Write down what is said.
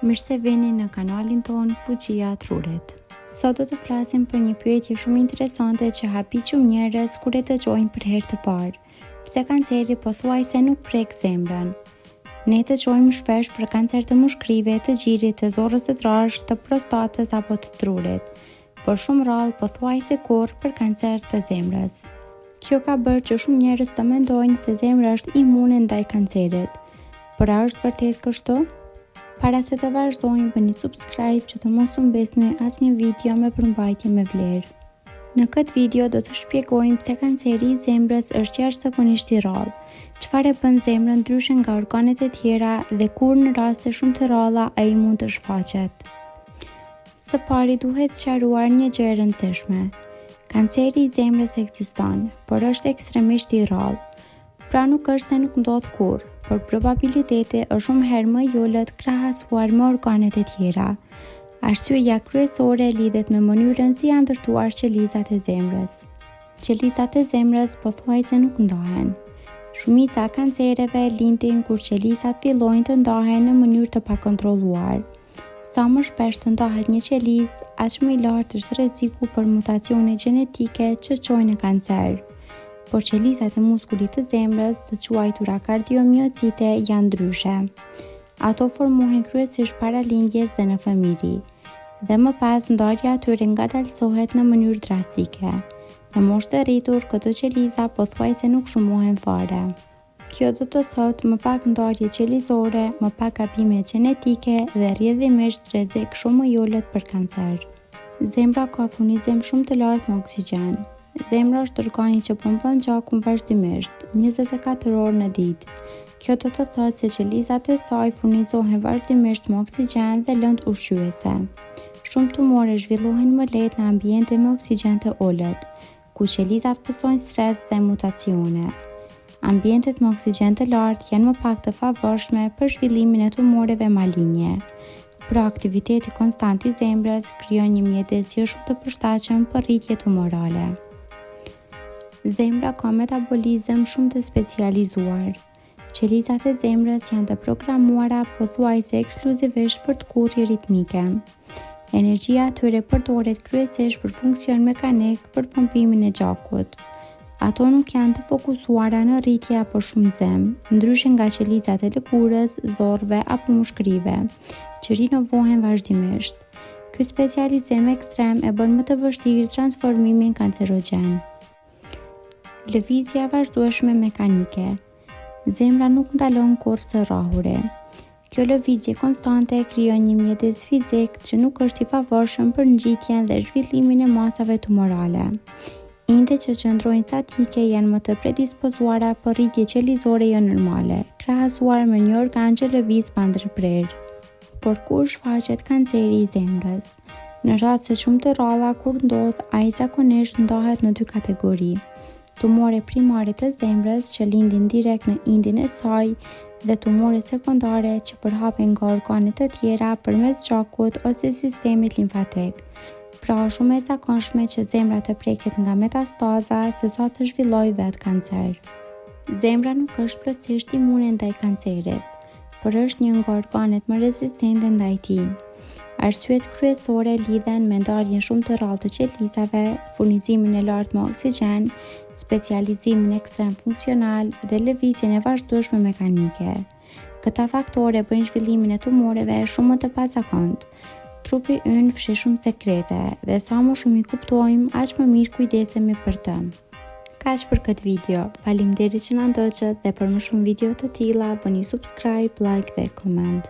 Mirë se vini në kanalin tonë Fuqia e Trurit. Sot do të flasim për një pyetje shumë interesante që habit shumë njerëz kur e dëgjojnë për herë të parë. Pse kanceri pothuajse nuk prek zemrën? Ne dëgjojmë shpesh për kancer të mushkërive, të gjirit, të zorrës së trashë, të prostatës apo të trurit. por shumë rrallë pothuajse kurrë për kancer të zemrës. Kjo ka bërë që shumë njerëz të mendojnë se zemra është imune ndaj kancerit. Por a është vërtet kështu? Para se të vazhdojmë, bëni subscribe që të mos humbisni asnjë video me përmbajtje me vlerë. Në këtë video do të shpjegojmë pse kanceri i zemrës është jashtëzakonisht i rrallë, çfarë e bën zemrën ndryshe nga organet e tjera dhe kur në raste shumë të rralla ai mund të shfaqet. Së pari duhet sqaruar një gjë e rëndësishme. Kanceri i zemrës ekziston, por është ekstremisht i rrallë. Pra nuk është se nuk ndodh kurrë, por probabiliteti është shumë herë më i ulët krahasuar me organet e tjera. Arsyeja kryesore lidhet me mënyrën si janë ndërtuar qelizat e zemrës. Qelizat e zemrës pothuajse nuk ndahen. Shumica e kancereve lindin kur qelizat fillojnë të ndahen në mënyrë të pakontrolluar. Sa më shpesh të ndahet një qelizë, aq më i lartë është rreziku për mutacione gjenetike që çojnë në kancer. Por qelizat e muskulit të zemrës, të quajtura kardiomiocite, janë ndryshe. Ato formohen kryesisht para lindjes dhe në fëmijëri, dhe më pas ndarja e tyre ngadalësohet në mënyrë drastike. Në moshë të rritur, këto qeliza pothuajse nuk shumohen fare. Kjo do të thotë më pak ndarje qelizore, më pak gabime gjenetike dhe rrjedhimisht rrezik shumë më i ulët për kancer. Zemra ka furnizim shumë të lartë me oksigjen. Zemra është organi që pompon gjakun vazhdimisht, 24 orë në ditë. Kjo do të thotë se qelizat e saj furnizohen vazhdimisht me oksigjen dhe lëndë ushqyese. Shumë tumore zhvillohen më lehtë në ambiente me oksigjen të ulët, ku qelizat pësojnë stres dhe mutacione. Ambientet me oksigjen të lartë janë më pak të favorshme për zhvillimin e tumoreve malinje. Pra aktiviteti konstant i zemrës krijon një mjedis jo shumë të përshtatshëm për rritje tumorale. Zemra ka metabolizëm shumë të specializuar. Qelizat e zemrës janë të programuara pothuajse ekskluzivisht për tkurrje ritmike. Energjia e tyre përdoret kryesisht për funksion mekanik për pompimin e gjakut. Ato nuk janë të fokusuara në rritje apo shumëzim, ndryshe nga qelizat e lëkurës, zorrëve apo mushkërive, që rinovohen vazhdimisht. Ky specializim ekstrem e bën më të vështirë transformimin kancerogjen. Lëvizja e vazhdueshme mekanike. Zemra nuk ndalon kurrë së rrahuri. Kjo lëvizje konstante krijon një mjedis fizik që nuk është i favorshëm për ngjitjen dhe zhvillimin e masave tumorale. Indet që qëndrojnë statike janë më të predispozuara për rritje qelizore jonormale, krahasuar me një organ që lëviz pa ndërprerë. Por kur shfaqet kanceri i zemrës? Në raste shumë të rralla kur ndodh, ai zakonisht ndahet në dy kategori. Tumore primare të zemrës që lindin direkt në indin e saj dhe tumore sekondare që përhapen nga organe të tjera përmes gjakut ose sistemit limfatik. Pra është shumë e zakonshme që zemra të preket nga metastaza se sa të zhvillojë vetë kancer. Zemra nuk është plotësisht imune ndaj kancerit. por është një nga organet më rezistente ndaj tij. Arsyet kryesore lidhen me ndarjen shumë të rrallë të qelizave, furnizimin e lartë me oksigjen, specializimin ekstrem funksional dhe lëvizjen e vazhdueshme mekanike. Këta faktorë e bëjnë zhvillimin e tumoreve shumë më të pazakontë. Trupi ynë fsheh shumë sekrete dhe sa më shumë i kuptojmë, aq më mirë kujdesemi për të. Kaq për këtë video. Faleminderit që na ndoqët dhe për më shumë video të tilla bëni subscribe, like dhe comment.